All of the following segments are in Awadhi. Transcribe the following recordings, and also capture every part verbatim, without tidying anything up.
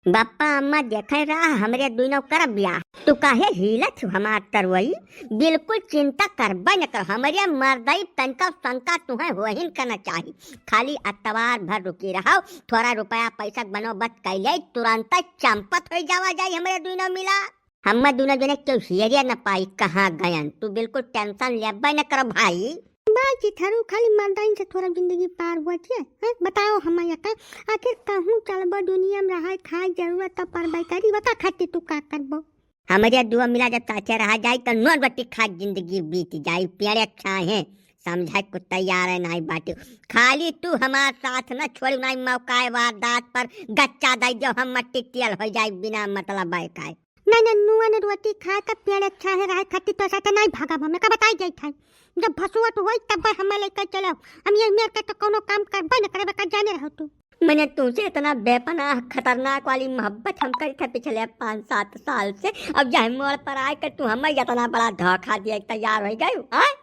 बप्पा अम्मा देखे रहा, हमरे दुइनो करब बियाह। तू काहे हिलत हो हमार तरवई? बिल्कुल चिंता करबे न कर, हमरे मर्दई तनका शंका तुहें होहिन करना चाही। खाली अतवार भर रुकी रहो, थोड़ा रुपया पैसा बनोबत कैले, तुरंत चंपत हो जावा जाई हमरे दुइनो मिला। हम्मा दुनो जने केहू हियरिया न पाई कहाँ गयन। तू बिल्कुल tension लेबे न कर भाई। बाई चिथरू, खाली मर्दाइन से थोड़ा जिंदगी पार होत है, हैं? बताओ हम्मा यका, आखिर कहूँ चलबो दुनिया में रहाई खाई जरूरत तो पड़बे करी, वका खातिर तू का करबो? हमरे दुआ मिला जब साथे रहा जाई तो नोट बट्टी खात जिंदगी बीत जाई। पेड़े छाहे समझाए को तैयार है नाई बाटी। खाली तू हमार साथ न छोड़ी, नाई मौकाए वारदात पर गच्चा दे दो, हम मट्टी तेल हो जाई बिना मतलब है काहे। ना, ना, नून रोटी खा के पेट अच्छा है, रहे खातिर तो साथे नहीं भागब, हमें का बताई जाई था। जब भसुअट होई तब हमें लेकर चलो। हम ये मेर के तो कोनो काम करबे न करबे, का जाने रहो तू। मैंने तुमसे इतना बेपनाह खतरनाक वाली मोहब्बत हम करी थे पिछले पाँच सात साल से, अब यह मोड़ पर आए के तू हमें इतना बड़ा धोखा दिए के तैयार हो गए, हाँ?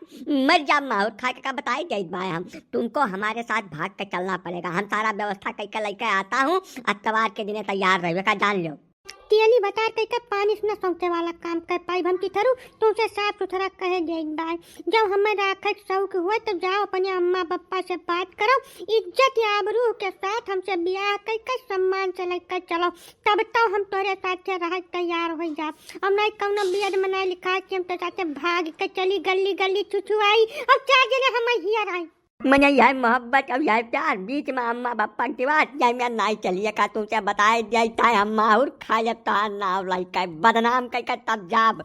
मर जा माहौर खा के, का बताई जाई भाई हम। तुमको हमारे साथ भाग के चलना पड़ेगा, हम सारा व्यवस्था करके लेके आता हूँ, अतवार के दिने तैयार रहिए, का जान लो। तेली भतार कह के पानी से न सौंसे वाला काम कर पाइब हम चिथरू, तुमसे साफ सुथरा कहे देत बाय। जब हमें राखे के शौक हुए तो जाओ अपने अम्मा बप्पा से बात करो, इज्जत या आबरू के साथ हमसे बियाह कह के सम्मान से लेकर चलो, तब तो हम तोरे साथे रहे तैयार हो जाब। अब नहीं कौनो बियद में नहीं लिखा कि हम तो साथे भाग के चली गली गली छुछुआई, अब चार जने हम हियर आई। मने यह मोहब्बत और यह प्यार बीच में अम्मा बप्पा के बात जाए में नाई चलिए का, तुमसे बताए दिया था हम माहुर खा जब तोहार नाव लइका बदनाम कइके तब जाब।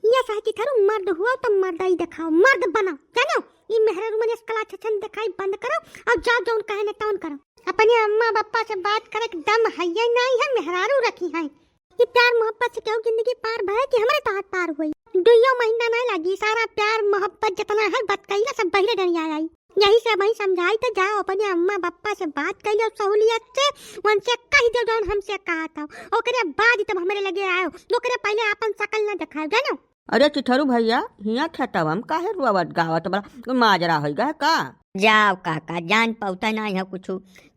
ये साथी थारू मर्द हुआ तो मर्दाई दिखाओ, मर्द बनो, जानो? ई मेहरारू मने कला छछन दिखाई बंद करो और जाओ जौन कहे न तौन करो। अपने अम्मा बप्पा से बात करे के दम है ये नहीं है, मेहरारू रखी है। कि प्यार मोहब्बत से केहू जिंदगी पार भय कि हमरे तोहार पार होई। दुइयो महीना नहीं लगी, सारा प्यार मोहब्बत जितना है बतकैला सब बहिरे डरिया आई। यही से वही समझाई तो जाओ अपने अम्मा बप्पा से बात कर लो सहूलियत से, उनसे कह दो जौन हमसे कहा था, ओकरे बाद ही तब हमरे लगे आयो, ओकरे पहले आपन शकल न दिखाओ, जानो। अरे चिथरू भैया, हियाँ खेतवा में काहे रोवत गावत बड़ा? कोई माजरा होई गए का? जाओ काका, जान पौता नहीं है कुछ।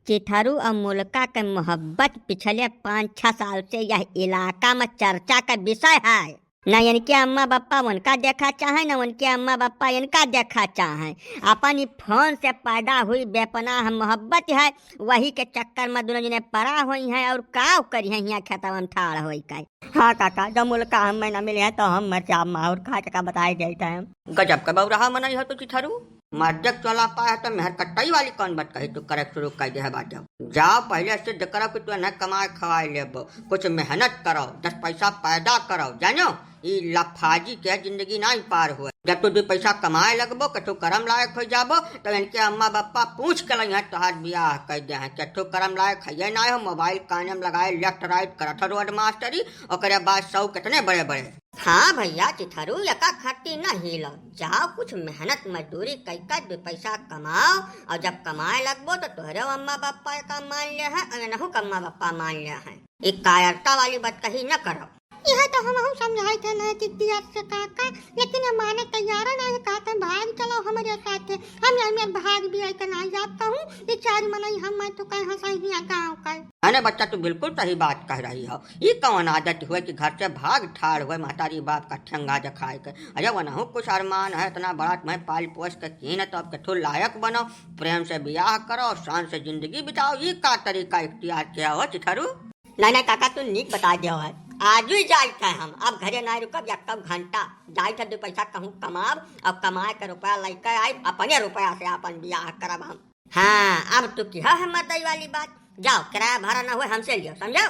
चिथरू और मुलका के मोहब्बत पिछले पाँच छह साल से यह इलाका में चर्चा का विषय है। न इनके अम्मा बप्पा उनका देखा चाहे, न उनके अम्मा बप्पा इनका देखा चाहे। अपन ही फोन से पैदा हुई बेपनाह मोहब्बत है, वही के चक्कर में दोनों जने परा हुई हैं और काव करी हैं हियाँ खेतवा में ठाड़ होई के। हाँ काका, जब मुलका हम में न मिले हैं तो हम मर जाब माहुर खा के, का बताए जाइत है। गजब का बौराहा मनई हो तू चिथरू। मर्दे के चला पाए तो मेहर कटाई वाली कौन बात कही तू करे शुरू कर दे है बात। जाओ पहले सिद्ध करो कि तू इन्हें कमाए खवाए लेबो, कुछ मेहनत करो, दस पैसा पैदा करो, जानो? ई लफाजी के जिंदगी नहीं पार हुए। जब तू दो पैसा कमाए लगबो, कठो करम लायक हो जाबो, तो इनके अम्मा बप्पा पूछ के लइहें तोहार बियाह कर दे हैं। कठो करम लायक है ये ना हो, मोबाइल काने में लगाए left right करत हो रोड मास्टरी, ओकरे बाद सौ कितने बड़े बड़े। हाँ भैया चिथरू, एका खट्टी न हिलो, जाओ कुछ मेहनत मजदूरी कइका दो पैसा कमाओ, और जब कमाए लगबो तो तोहरे अम्मा बप्पा का मान ले हैं और इनहू का अम्मा बप्पा मान ले हैं। एक कायरता वाली बात कही न करो। यह तो हम हम समझाई थे नहीं कि दिया से काका, लेकिन ये माने तैयार नहीं, कहते भाग चलो हमारे साथ, हम यहाँ में भाग भी आई तो नहीं जाब कहूँ, ये चार मनई हम मैं तो कहीं हंसाई हिया गाँव का। अरे बच्चा, तू बिल्कुल सही बात कह रही हो। ई कौन आदत हुए कि घर से भाग ठाड़ हुए महतारी बाप का ठेंगा दिखाए के? अरे वनहु कुछ अरमान है, इतना बड़ा तुम्हें पाल पोस के कीन, तो अब कठो लायक बनो, प्रेम से बियाह करो, शान से जिंदगी बिताओ। ई का तरीका इख्तियार किया हो चिथरू? नहीं नहीं काका, तू नीक बता दियो है। आज ही जाइत है हम, अब घरे नहीं रुकब या कब घंटा। जाइत है दो पैसा कहूँ कमाब, अब कमाए के रुपया लेके आइब, अपने रुपया से अपन बियाह करब हम। हाँ, अब तू किहा है मर्दई वाली बात। जाओ, किराया भाड़ा ना हुए, हमसे लियो, समझो?